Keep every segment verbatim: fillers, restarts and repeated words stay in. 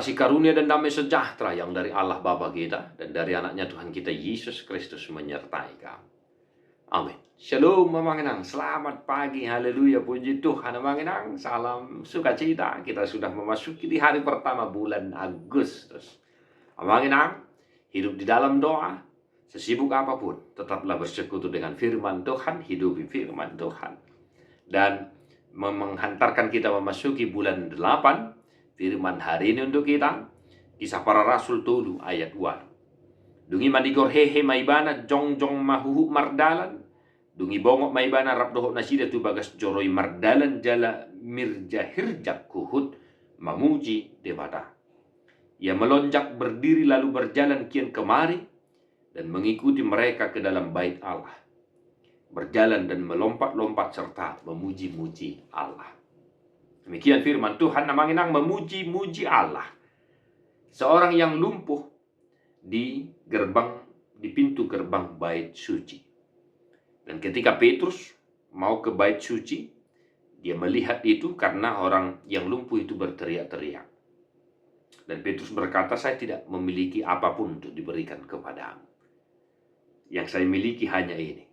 Kasih karunia dan damai sejahtera yang dari Allah Bapa kita dan dari Anaknya Tuhan kita Yesus Kristus menyertai kamu. Amin. Shalom, Amang Inang. Selamat pagi. Haleluya. Puji Tuhan, Amang Inang. Salam sukacita. Kita sudah memasuki di hari pertama bulan Agustus. Amang Inang, hidup di dalam doa. Sesibuk apapun, tetaplah bersekutu dengan firman Tuhan, hidupi firman Tuhan. Dan menghantarkan kita memasuki bulan delapan, firman hari ini untuk kita, Kisah Para Rasul tolu ayat walu. Dung i manigor hehe ma ibana, jongjong ma huhut mardalan. Dung i bongot ma ibana rap dohot nasida tu bagas joro i mardalan jala mirjahirjak huhut mamuji Debata. Ia melonjak berdiri lalu berjalan kian kemari dan mengikuti mereka ke dalam bait Allah. Berjalan dan melompat-lompat serta memuji-muji Allah. Demikian firman Tuhan, Amang Inang, memuji-muji Allah. Seorang yang lumpuh di gerbang, di pintu gerbang bait suci. Dan ketika Petrus mau ke bait suci, dia melihat itu karena orang yang lumpuh itu berteriak-teriak. Dan Petrus berkata, "Saya tidak memiliki apapun untuk diberikan kepadamu." Yang saya miliki hanya ini.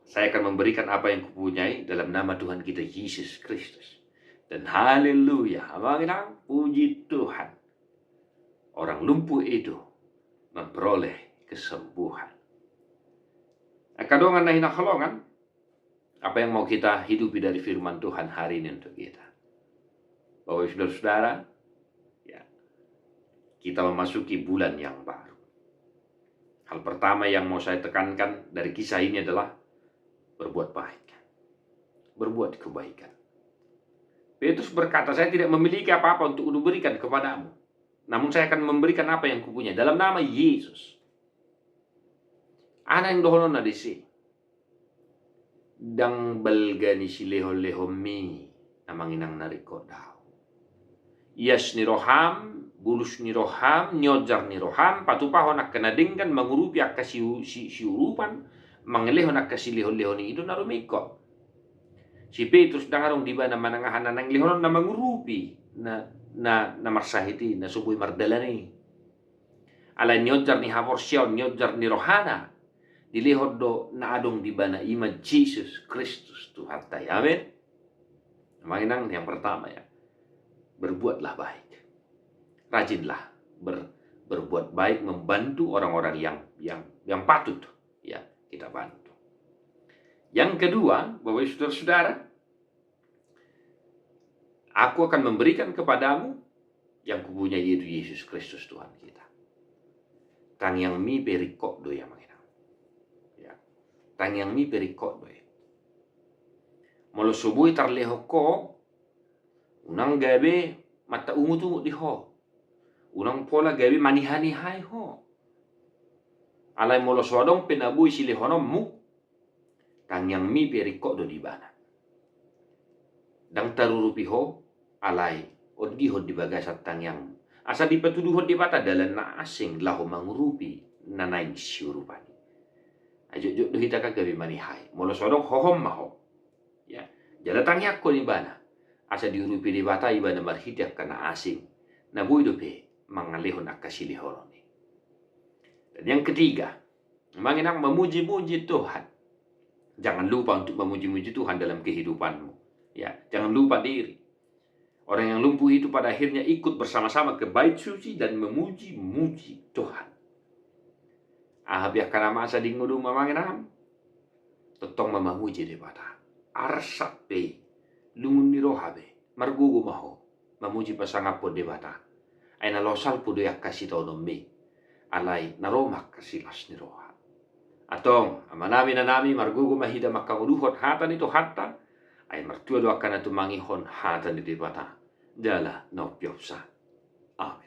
Saya akan memberikan apa yang kupunyai dalam nama Tuhan kita Yesus Kristus. Dan haleluya, Amang Inang, puji Tuhan. Orang lumpuh itu memperoleh kesembuhan. Angka dongan na hinaholongan, apa yang mau kita hidupi dari firman Tuhan hari ini untuk kita? Bapak Ibu Saudara-saudara, ya, kita memasuki bulan yang baru. Hal pertama yang mau saya tekankan dari kisah ini adalah berbuat baik. Berbuat kebaikan. Petrus berkata, "Saya tidak memiliki apa-apa untuk kuberikan kepadamu. Namun saya akan memberikan apa yang kupunya dalam nama Yesus." Aha na naeng dohononna disi? Ndang balga ni silehon-lehonmi, Amang Inang, na ringkot do ahu. Ias ni roham, bulus ni roham, nionjar ni roham, patupahon angka na denggan, mangurupi angka si, si, siurupan, mangelehon angka silehon-lehon i, i do na rumingkot. Si Petrus ndang adong di ibana manang aha na naeng lehononna, mangurupi na, na, na marsahit i, na so boi mardalan i. Alai nionjar ni haporseaon, nionjar ni rohana, dilehon do na adong di ibana, i ma Jesus Kristus Tuhanta i. Amin. Amang Inang, yang pertama, ya, berbuatlah baik. Rajinlah ber-, berbuat baik, membantu orang-orang yang, yang, yang patut, ya, kita bantu. Yang kedua, Bapak Ibu Saudara-saudara, "Aku akan memberikan kepadamu yang kupunyai, yaitu Yesus Kristus Tuhan kita." Tangiangmi pe ringkot do i, Amang Inang. Ya. Tangiangmi pe ringkot do i. Molo so boi tarlehon ho, unang gabe mantaungut-ungut di ho. Unang pola gabe manihanihai ho. Alai molo so adong pe na boi silehononmu, tangiangmi pe ringkot do di ibana. Ndang tarurupi ho, alai onggihon di bagasan tangiangmu, asa dipatuduhon Debata dalan na asing laho mangurupi na naeng siurupan i. Ai jotjot do hita angka gabe manihai. Molo so adong, hohom ma ho. Ya, jala tangiangkon ibana, asa diurupi Debata ibana marhite angka na asing, na boi dope mangalehon angka silehonon i. Dan yang ketiga, Amang Inang, memuji-muji Tuhan. Jangan lupa untuk memuji-muji Tuhan dalam kehidupanmu. Ya, jangan lupa diri. Orang yang lumpuh itu pada akhirnya ikut bersama-sama ke bait suci dan memuji-muji Tuhan. Aha pe angka na masa di ngolum, Amang Inang, tongtong ma mamuji Debata. Arsak pe, lungun ni roha pe, margogo ma ho mamuji pasangaphon Debata. Ai na laho salpu do i angka sitaononmi, alai na ro ma angka silas ni roha. Antong, amanami, inanami, margogo ma hita mangkangoluhon hata ni Tuhanta, ai martua do angka na tumangihon hata ni Debata jala na umpeopsa. Amin.